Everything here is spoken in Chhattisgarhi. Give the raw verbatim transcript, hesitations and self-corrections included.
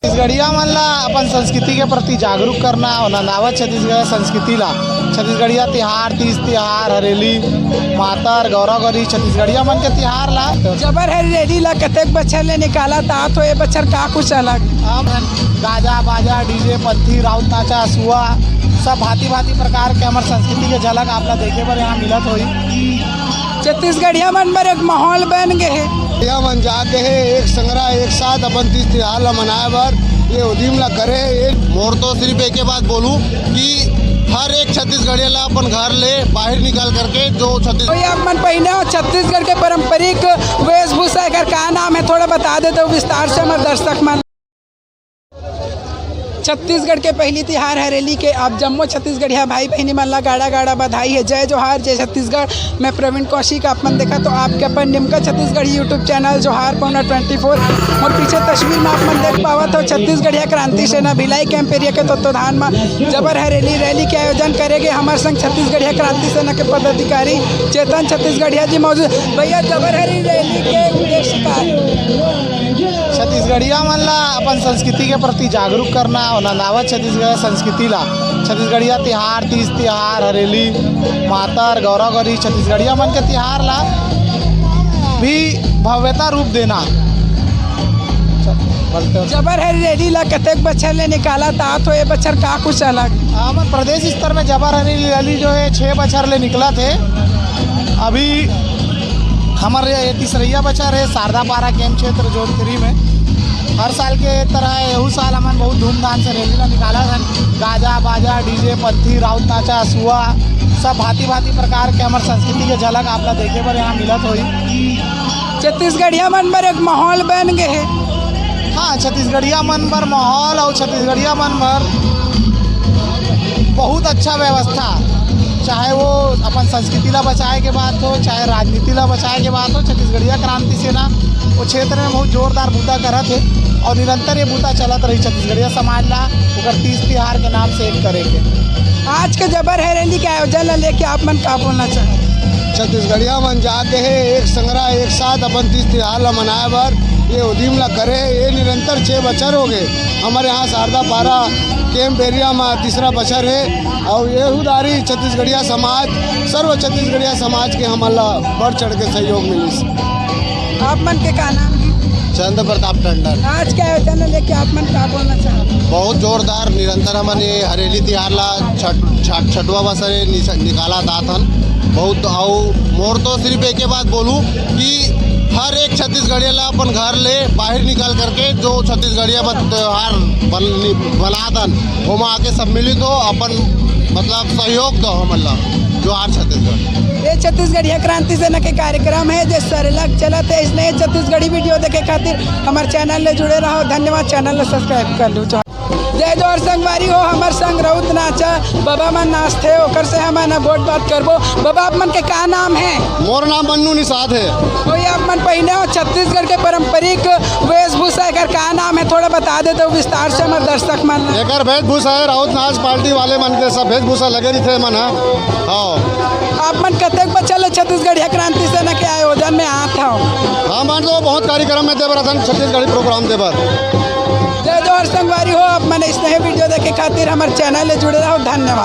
छत्तीसगढ़िया मन ला अपन संस्कृति के प्रति जागरूक करना अउ नंदावत छत्तीसगढ़ संस्कृति ला। छत्तीसगढ़िया तिहार, तीज तिहार, हरेली, मातर, गौरा गौरी, छत्तीसगढ़िया मन के तिहार ला। जबर हरी रैली ला कतेक बछर ले निकालत आत हो, ए बछर का कुछ अलग? अब गाजा बाजा, डीजे, पंथी, राउत नाचा, सुआ, सब भांति भांति प्रकार के हमर संस्कृति के झलक आप ला देखे बर यहाँ मिलत होही। छत्तीसगढ़िया मन बर एक माहौल बन गे हे। छत्तीसगढ़िया मन जागे हे एक संघरा, एक साथ अपन तीज तिहार ला मनाए बर ये उदीम ला करे हे। मोर तो सिर्फ एक ही बात बोलूं कि हर एक छत्तीसगढ़िया ला अपन घर ले बाहर निकल करके जो छत्तीस कोई आप मन पहिने हो छत्तीसगढ़ के पारंपरिक वेशभूषा, एकर का नाम हे, थोड़ा बता देते हो विस्तार से हमर दर्शक मन। छत्तीसगढ़ के पहली तिहार हरेली के आप जम्मो छत्तीसगढ़िया भाई बहिनी मन ला गाड़ा गाड़ा बधाई हे। जय जोहार, जय छत्तीसगढ़। मैं प्रवीण कौशिक, आप मन देखत हो आपके अपन निमका छत्तीसगढ़ी YouTube चैनल जोहार पहुना ट्वेंटी फोर। मोर पीछे तस्वीर में आप मन देख पावत हो छत्तीसगढ़िया क्रांति सेना भिलाई कैंप एरिया के तत्वाधान में जबर हरेली रैली के आयोजन करे गे। हमर संग छत्तीसगढ़िया क्रांति सेना के पदाधिकारी चेतन छत्तीसगढ़िया जी मौजूद। भैया, जबर हरी रैली के उद्देश्य का हे? छत्तीसगढ़िया मन ला अपन संस्कृति के प्रति जागरूक करना अउ नंदावत छत्तीसगढ़ संस्कृति ला। छत्तीसगढ़िया तिहार, तीज तिहार, हरेली, मातर, गौरा गौरी, छत्तीसगढ़िया मन के तिहार ला भी भव्यता रूप देना। बोलते हो। जबर हरी रैली ला कतेक बछर ले निकालत आत हो, ए बछर का कुछ अलग? हमर प्रदेश स्तर में जबर हरी रैली जो हे छः बछर ले निकलत हे। अभी हमर ये तीसरैया बछर हे शारदा पारा कैंप क्षेत्र जोन थ्री में। हर साल के तरह एहू साल हमन बहुत धूमधाम से रैली ला निकालत हन। गाजा बाजा, डीजे, पंथी, राउत नाचा, सुआ, सब भांति भांति प्रकार के हमर संस्कृति के झलक आप ला देखे बर यहाँ मिलत होही। छत्तीसगढ़िया मन बर एक माहौल बन गे हे। हाँ, छत्तीसगढ़िया मन बर माहौल अउ छत्तीसगढ़िया मन बर बहुत अच्छा व्यवस्था, चाहे वो अपन संस्कृति ला बचाए के बात हो, चाहे राजनीति ला बचाए के बात हो, छत्तीसगढ़िया क्रांति सेना वो क्षेत्र में बहुत जोरदार बूता करत हे अउ निरंतर ये बूता चलत रही छत्तीसगढ़िया समाज ला ओकर तीज तिहार के नाम से एक करे के। आज के जबर हरेली के आयोजन ला लेके आप मन का बोलना चाहत? छत्तीसगढ़िया मन जागे हे एक संघरा, एक साथ अपन तीज तिहार ला मनाए बर ये उदीम ला करे हे। ये निरंतर छः बछर हो गे। हमर यहाँ शारदा पारा कैंप एरिया में तीसरा बछर हे अउ ये उदारी छत्तीसगढ़िया समाज, सर्व छत्तीसगढ़िया समाज के हमन ला बढ़ चढ़ के सहयोग मिलिस। आप मन के का नाम हे? चंद्र प्रताप टंडन। आज के आयोजन ला लेके आप मन का बोलना चाहत? बहुत जोरदार, निरंतर हमन ये हरेली तिहार ला छठ, छठ, छठवा बछर ये निस-, निकालत आत हन। बहुत, अउ मोर तो सिर्फ एक ही बात बोलूं कि हर एक छत्तीसगढ़िया ला अपन घर ले बाहर निकल करके जो छत्तीसगढ़िया बन, त्योहार बन, बनात हन, ओमा आके सम्मिलित हो, अपन मतलब सहयोग दो हमन ला, जोहार छत्तीसगढ़। ये छत्तीसगढ़िया क्रांति सेना के कार्यक्रम हे, जे सरलग चलत हे। इसने छत्तीसगढ़ी वीडियो देखे खातिर हमर चैनल ले जुड़े रहो। धन्यवाद, चैनल ला सब्सक्राइब कर लो। जय जोहार संगवारी हो, हमर संग राउत नाचा बबा मन नाचथे, ओकर से हमन ह गोठ बात करबो। बबा, आप मन के का नाम हे? मोर नाम मन्नू निषाद हे। तो ये आप मन पहिने हो छत्तीसगढ़ के पारंपरिक वेशभूषा, एकर का नाम हे, थोड़ा बता देते हो विस्तार से हमर दर्शक मन ला। एकर वेशभूषा हे राउत नाच पार्टी वाले मन के सब वेशभूषा लगे रहिथे मन ह। हाँ। आप मन कतेक बछर ले छत्तीसगढ़िया क्रांति सेना के आयोजन में आत हव? हमन तो बहुत कार्यक्रम में दे बर आथन, छत्तीसगढ़ी प्रोग्राम दे बर। जय जोहार संगवारी हो, आप मन अइसने वीडियो देखे खातिर हमर चैनल ले जुड़े रहो। धन्यवाद।